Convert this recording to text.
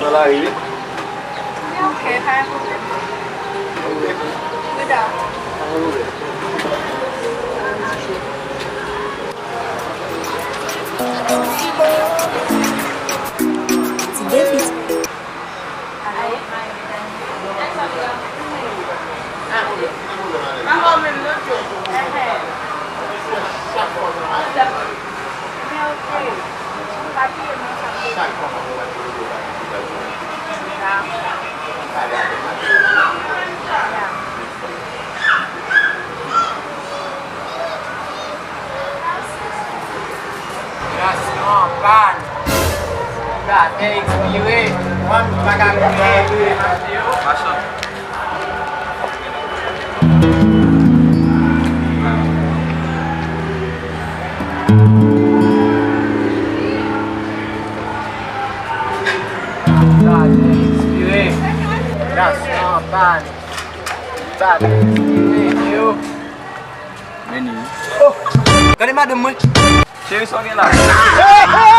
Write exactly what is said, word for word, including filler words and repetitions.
Nan lari wi. Li oke, pa gen pwoblèm. Bouda. Ti Davis. Rasyon an pàn. Batè ekspire. Mwen, m pa ka konte. Machann. Batè ekspire. Rasyon an pàn. Batè ekspire. Yo. Men ni. Oh! Gade madanm mwen. Cheri, sa w gen la?